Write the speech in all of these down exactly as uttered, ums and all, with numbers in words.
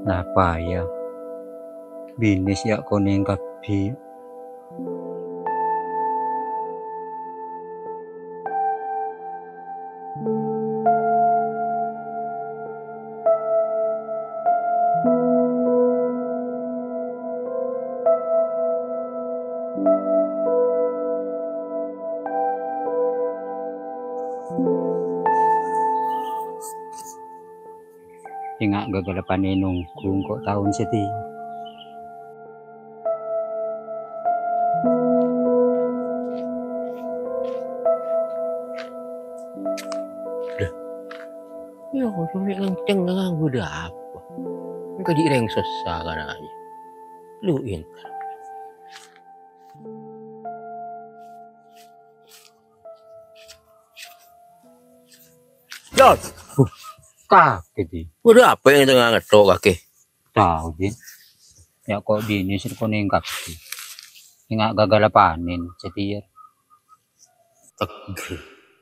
Napa ya? Binè sè akonèng kabbhi. Enga' ghâghâlâ panè nongghu engko' taon satèya. Iyâ, kok coma ngèncèng nganggu dâ' apa? Engko' dhi' rèng sossa kana' iyâ. Lu entar. Jon. Huh, kakè, Din. Waduh, apa yang tengah ngetok kakè? Tao, Din. Ya kok binè sè konèng kabbhi. Enga' ghâghâlâ panèn, satèya. Tegghâ,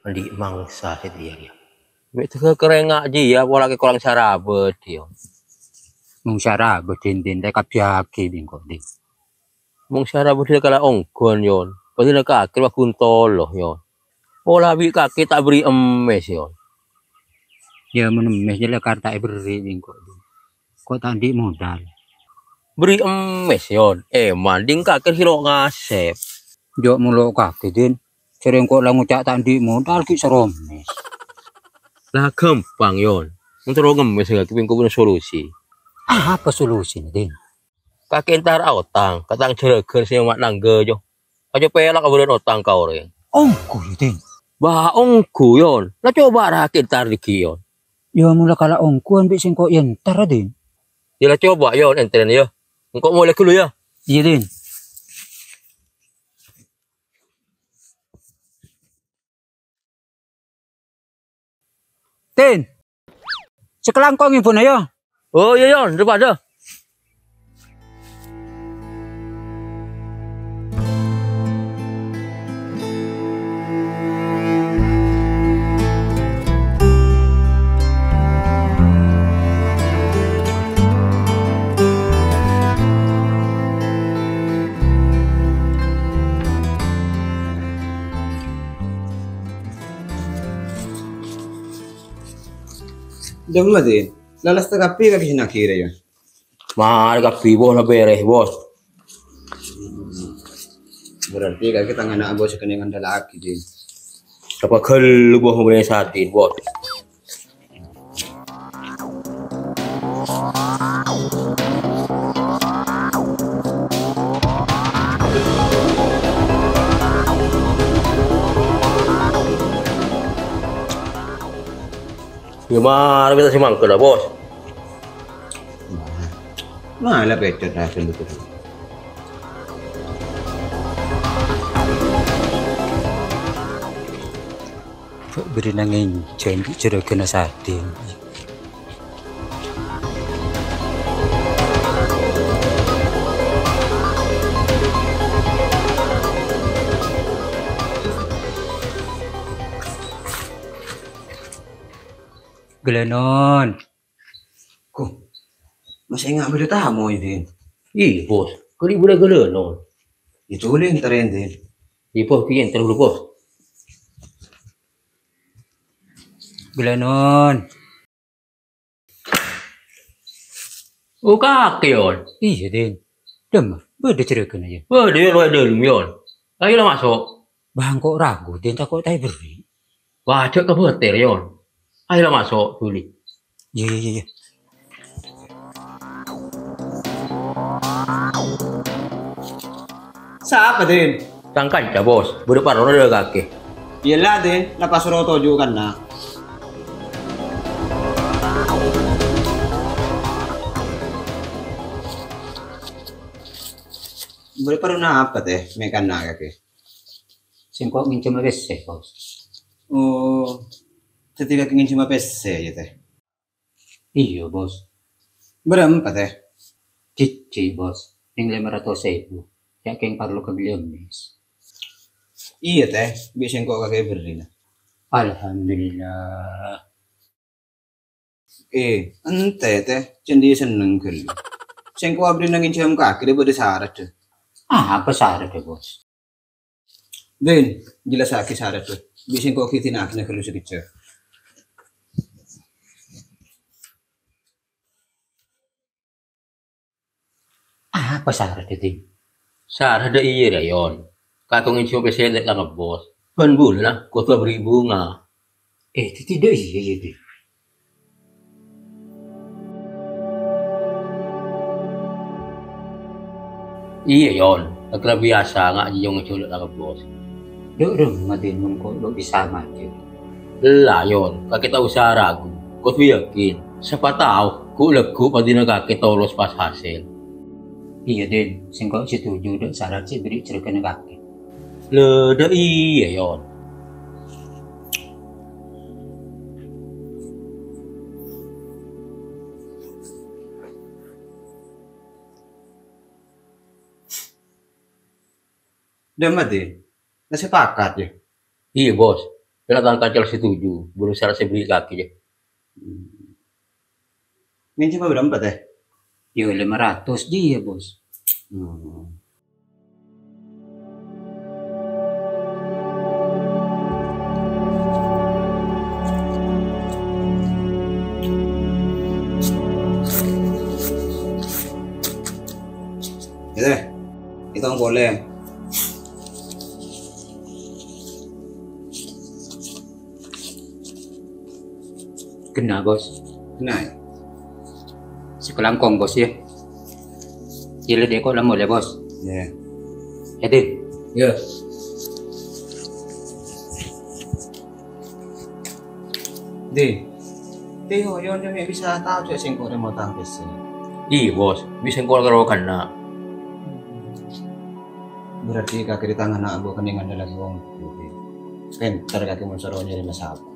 andi' mangsa satèya, ya. Mè' tegghâ kerènga' jiyâ, pola kè korang sarabât, ya. Mong sarabât, Din, Din, ta' èkabbhiyâghi, Din, kok, Din. Mong sara budhil kala ongghun, Yon. Budhil kakè wagun tolo, Yon. Pola bi' kakè ta' bherri' emmès, Yon. Ya, mon emmès jâ' la kar ta' èbherri' bengko', Din. Ko' ta' andi' modal. Bherri' emmès, Yon. Èman, ding kakè sè lo' ngasèp. Jâ' molo kakè, Din. Jârèya engko' la ngoca' ta' andi' modal ghi' soro emmès. La ghâmpang, Yon. Mon terro ngemmès kakè bengko' bâdâ solusi. Apa solusina, Din? Kakè entar aotang ka tang jhârâghân sè ma' nangghâ, Jo. Aja pèlak abârâ'ân otang ka orèng. Ongghu, Din. Bâ, ongghu, Yon. La coba ra kakè entar dâgghi', Yon. Ya, mon la kala ongghuwân bi' sèngko' èntar, Din. Ya, la coba, Yon, èntarèn, ya. Engko' molè ghâllu, ya. Iyâ, Din. Din. Sakalangkong èbuna, ya. Oh, iyâ, Yon, dâ-padâ. Dâmma, Din. La lasta kabbhi kakè sè naghi rèya. Marè kabbhi, Bos, la bherrès, Bos. Berarti kakè tang ana', Bos, sè kennengngan dâlâghi, Din. Apa ghâllu, Bos, ngobrolnya saat ini, Bos? Ya, mara mènta sè mangkèn, Bos. Mala pècot hasil itu. Bâ' bâdâ nangèng jhândhu jârâghânna satèya. Ghâlânon. Ko, masih enga' bâdâ tamoy, Din? Iyâ, Bos. Kèng bâdâ ghâlânon. Itu lè èntarèn, Din. Iyâ, Bos, ghi' èntar ghâllu, Bos. Ghâlânon. Oh, kakè, Yon. Iyâ, Din. Dâmma, bâdâ jârâghânna, yâ? Bâdâ, Yon, è dâlem, Yon. Ayo la maso'. Bâ, engko' ragu, Din, tako' ta' èbherri'. Wah, jhâ' kabâtèr, Yon. Ayo la maso', dhuli. Iyâ, iyâ, iyâ, iyâ. Sapa, Din? Tang kanca, Bos. Bâdâ parlona dâ' kakè. Iyâ la, Din. La pas ro toju' kanna'. Bârâmpa napa, Tè, mè' kanna' kakè? Sèngko' ngènjhâmâ pèssè, Bos. Oh, dhâddhi kakè ngènjhâmâ pèssè, yâ, Tè? Iyâ, Bos. Bârâmpa, Tè? Dhiddhi', Bos. Nèng lèma ratos èbu. Yâ, kèng parlo kabelli emmès. Iyâ, Tè. Bi' sèngko' kakè bherri'na. Alhamdulillah. Eh, entè, Tè. Cè' andi' senneng ghâllu. Sèngko' abherri'na ngènjhâm kakè, dâ' bâdâ sarat, dâ. Apa sarat, dâ, Bos? Din, jellassaghi sarat, dâ. Bi' sèngko' ghi' dina'aghina ghâllu sakejjhâ'. Apa sarat, Din? Sarat dâ' iyâ, Yon. Kakè ngènjhâmâ pèssè dâ' tang ebbos. Bân bulâna kodhu aberri' bhunga. Eh, dhâddhi dâ' iyâ, yâ, Din? Iyâ, Yon. Kakè la biyasa nga' jiyong jhâlâ' tang ebbos. Dâ' remma, Din, mon ko' lo' bisa majâr. Ella, Yon. Kakè ta' osa ragu. Kodhu yakin. Sapa tao, ghu'-lagghu' padina kakè tolos pas hasèl. Iyâ, Din. Sèngko' setuju dâ' sarat sè èberri' jhurâghânna kakè. Lè, dâ' iyâ, Yon. Dâ' emma, Din? La sepakat, yâ? Iyâ, Bos. Ella tang kanca la setuju, buru sarat sè èberri' kakè, yâ. Ngènjhâmâ bârâmpa, Tè? Yâ, lèma ratos jiyâ, Bos. Hmm. Yâ, Tè. Ètong polè. Kènè', Bos. Kènè', yâ? Sakalangkong, Bos, yâ. Yâ, la dâ' ko' la molè, Bos. Yâ. Yâ, Din. Yâ. Din. Tè, Yon, Yon, mè' bisa tao jhâ' sèngko' rèya motang pèssè. Iyâ, Bos. Bi' sèngko' karo kanna'. Berarti kakè dâ' tang ana' abu kennengngan dâlem wong. Pènter kakè mon soro nyarè masalah.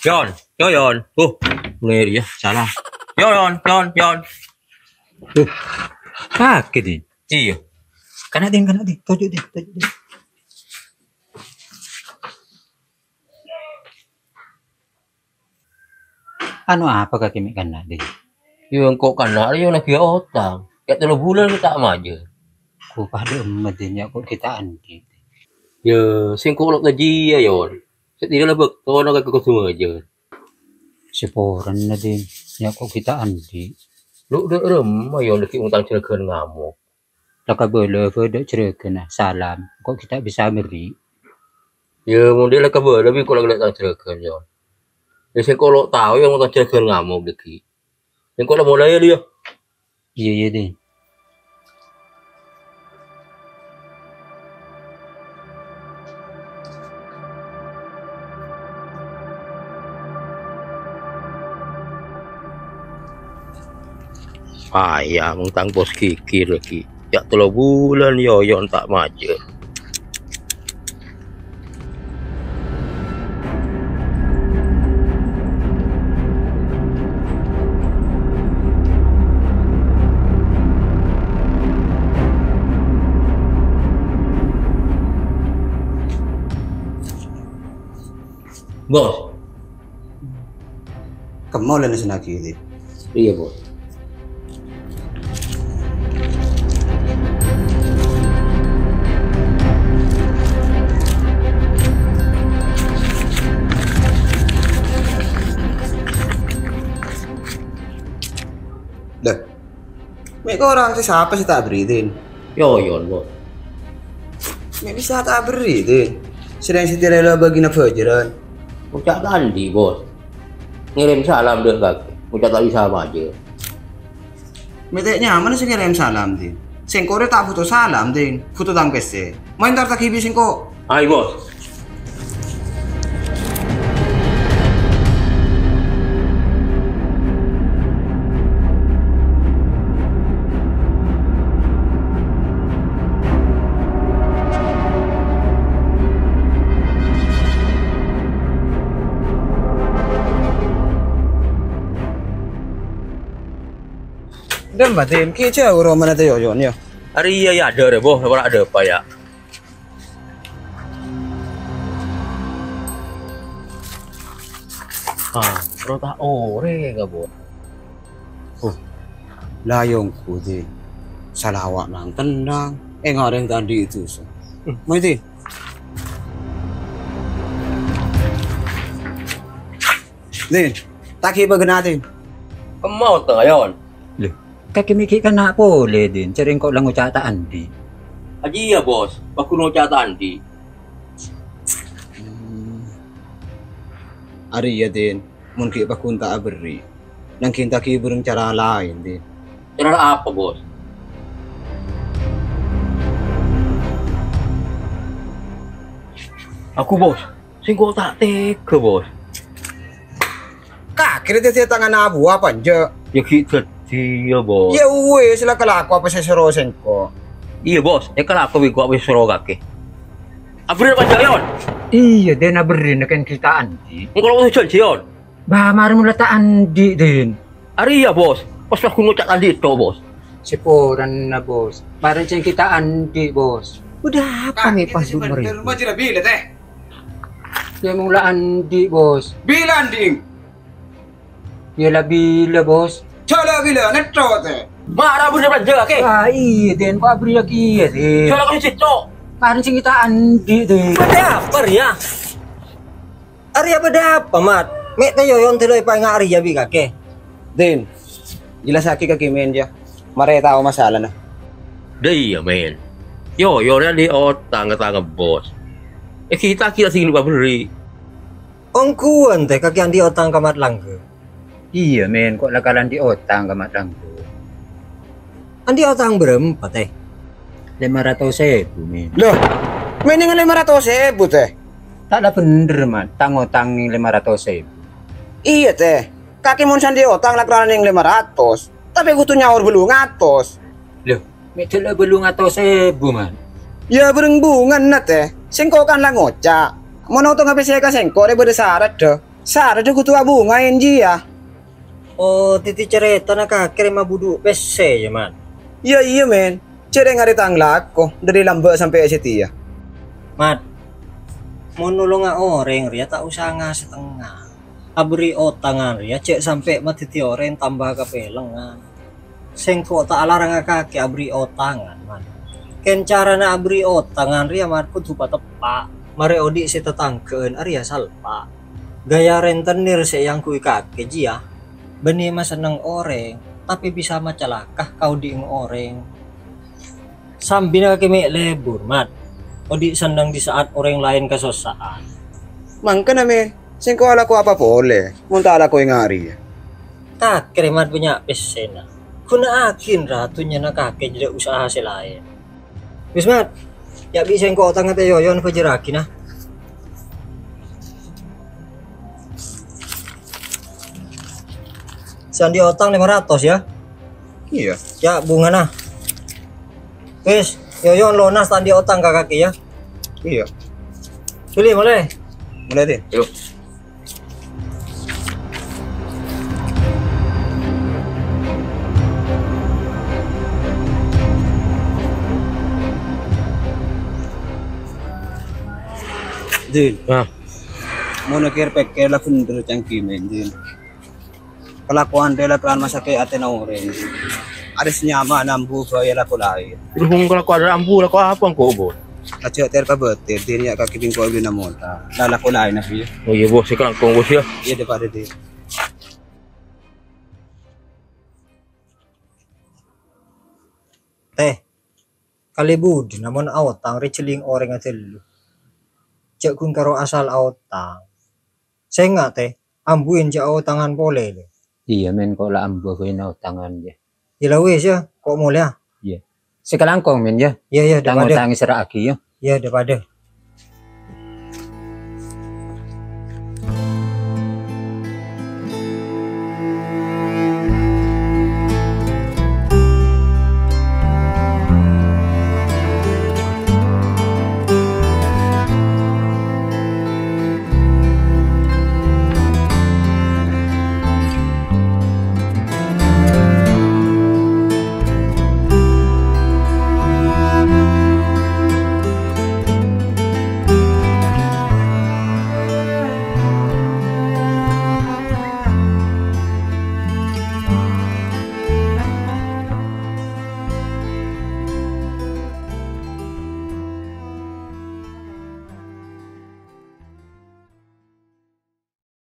Yon, yo, Yon. Uh, ngeri ya, salah. Yo, Yon, Yon, Yon. Uh, kakè, Din. Iyâ. Kanna', Din, kanna', Din. Toju', Din, toju', Din. Anu apa kakè mè' kanna', Din? Yâ, engko' kanna' rèya nagiyâ otang. Kè' tello bulân ta' majâr. Ko' padâ emma, Din, yâ, ko' ghi' ta' andi'. Yâ, sèngko' lo' ta' jiyâ, Yon. Satèya la bâktona kakè kodhu majâr. Saporana, Din, yâ, ko' ghi' ta' andi'. Lo' dâ' remma, Yon, dâgghi' motang jhurâghân ngamok. La kabâlâ bâdâ jhurâghânna, salam, ko' ghi' ta' bisa aberri'. Yâ, mon dâ' la kabâlâ bi' ko' la ghellâ' tang jhurâghân, Yon. Yâ, sèngko' lo' tao, Yon, motang jhurâghân ngamok dâgghi'. Sèngko' la molè, yâ, Lè, yâ. Iyâ, iyâ, Din. Paya mon tang bos ghighir lagi. Yâ tello bulân Yoyon ta' majâr. Bos. Kemma ollèna sè naghi, Dit? Iyâ, Bos. Lah, mè' korang sè sapa sè ta' aberri', Din? Yoyon, Bos. Mè' bisa ta' aberri', Din? Sèrèng satèya la bâgina bhâjârân. Ngoca' ta' andi', Bos. Ngerem salam dâ' kakè. Ngoca' ta' bisa majâr. Mè' ta' nyamana sè ngerem salam, Din. Sèngko' rè ta' buto salam, Din. Buto tang pèssè. Mayu entar taghi bi' sèngko'. Ayo, Bos. Dâmma, Din, ghi' jhâu romana Tè Yoyon, yâ? Arèya, yâ, adâ' rè, Bos, apa adâ' apa, yâ? Ah, ro ta' orèng, Bos. Oh, la yâ ongghu, Din. Salawa' nang-kennang, ènga' orèng ta' andi' dusa. Hmm. Mayu, Din. Din, taghi bâgâna, Din. Kemma otang, Yon. Lho, kakè mè' ghi' kana' polè, Din. Jhâ' rèng ko' la ngoca' ta' andi'. Ajiyâ, Bos. Paggun ngoca' ta' andi'. Hmm. Arèya, Din. Mon ghi' paggun ta' aberri', nangghing taghi bâreng cara laèn, Din. Cara apa, Bos? Aku, Bos. Sèngko' ta' tegghâ, Bos. Kakè rè dhâddhiyâ tanganna abu apa enjâ'? Yâ ghi' dhâddhiyâ, Bos. Yâ wis, la kalako apa sè soro sèngko'. Iyâ, Bos, èkalako bi' ko' apa sè soro kakè. Aberri' apa enjâ', Yon? Iyâ, Din, aberri' nèkèn ghi' ta' andi'. Engko' lo' jhân, Yon. Bâ, marè mon la ta' andi', Din. Arèya, Bos. Pas aku ngoca' ta' andi' to, Bos. Sè porana, Bos. Marè cèng ghi' ta' andi', Bos. Udah apa mè' pas bu' marè? Majâ la bilâ, Tè. Yâ, mon la andi', Bos. Bilâ andi'? Yâ, la bilâ, Bos. Jhâ' la bilâ, nètto, Tè. Mara budi belajar, oke? Ah, iyâ, Din, kok aberri' kèya, Din. Jhâ' la kèya, Cito. Karena sing kita andi', Din. Budi apa, ya? Arèya bâdâ apa, Mat? Mè' Tè Yoyon dâlâ èpaènga' arèya bi' kakè. Din, jelasaghi ka Kimen, yâ. Marè tao masalana. Dâ' iyâ, Men. Yoyon rè andi' otang ka tang bos. È, kita kira sing lupa beri. Ongghuwân, Tè, kakè andi' otang ka Mat Langgeng? Iyâ, Men, ko' la kala andi' otang ka Mat Langgeng. Andi' otang bârâmpa, Tè? Lèma ratos èbu, Men. Loh, Men, nèng lèma ratos èbu, Tè? Ta' la bhendher, Mat. Tang otang nèng lèma ratos èbu. Iyâ, Tè. Kakè mon sè andi' otang la kala nèng lèma ratos, tapè kodhu nyaor bâllung atos. Loh, mè' dâlâ bâllung atos èbu, Mat? Yâ, bâreng bungana, Tè. Sèngko' kan la ngoca', mon otangnga pèssè ka sèngko' rè bâdâ saradda. Saradda kodhu abunga ènjiyâ. Oh, dhâddhi carètana kakè rè mabudhu' pèssè, yâ, Mat? Iyâ, iyâ, Men. Jhâ' rèng arè tang lako, dâri lambâ' sampè' satèya. Mat, mon nolonga orèng rèya ta' osa nga-satengnga. Aberri' otangan rèya jhâ' sampè' madhâddhi orèng tamba kapèlengngan. Sèngko' ta' alaranga kakè aberri' otangan, Mat. Kèng carana aberri' otangan rèya, Mat, kodhu pateppa'. Marè odi' sè tatangghâ'ân arèya salpa'. Gaya rentenir sè èangghuy kakè jiyâ, bânnè masenneng orèng, tapè bisa macalaka ka odi'na orèng. Sambina kakè mè' lebur, Mat. Odi' senneng di saat orèng laèn kasossa'an. Mangkana, Men, sèngko' alako apa polè, mon ta' alako ènga' rèya? Kakè rè, Mat, bânnya' pèssèna. Ghuna'aghi, ra, dhunnyana kakè jârèya usaha sè laèn. Wis, Mat. Yâ, bi' sèngko' otangnga Tè Yoyon bhâjârraghi, na. Sè andi' otang lèma ratos, yâ? Iyâ. Yâ, bungana. Wis, Yoyon lonas ta' andi' otang ka kakè, yâ? Iyâ. Billy, molè. Molè, Din. Yo. Din. Ah. Mon èkèr-pèkkèr la bhendher cangkimèn, Din. Kalakowan rè la terro masakè' atèna orèng. Arè sè nyamana ambu bhâi alako laèn. Terros mon kalakowan ambu, lako apa engko', Bos? Ajâ' ter ka bâter, Din, yâ kakè bi' engko' èbellina mota. La lako laèn, Abi, yâ. Oh iyâ, Bos, sè kalangkong, Bos, yâ. Iyâ, dâ' padâ, Din. Tè, kalè budina mon aotang rè jhelling orèng aghâllu. Jhâ' ghun karo asal aotang. Sènga' tè, ambuwin jhâ' otangan polè, lè. Iyâ, Men, ko' la ambu ghâbây otangan, yâ. Yâ la wis, yâ, ko' molèya. Iyâ. Sakalangkong, Men, yâ. Iyâ, iyâ, dâ' padâ. Tang-otang èserra'aghi, yâ. Iyâ, dâ' padâ.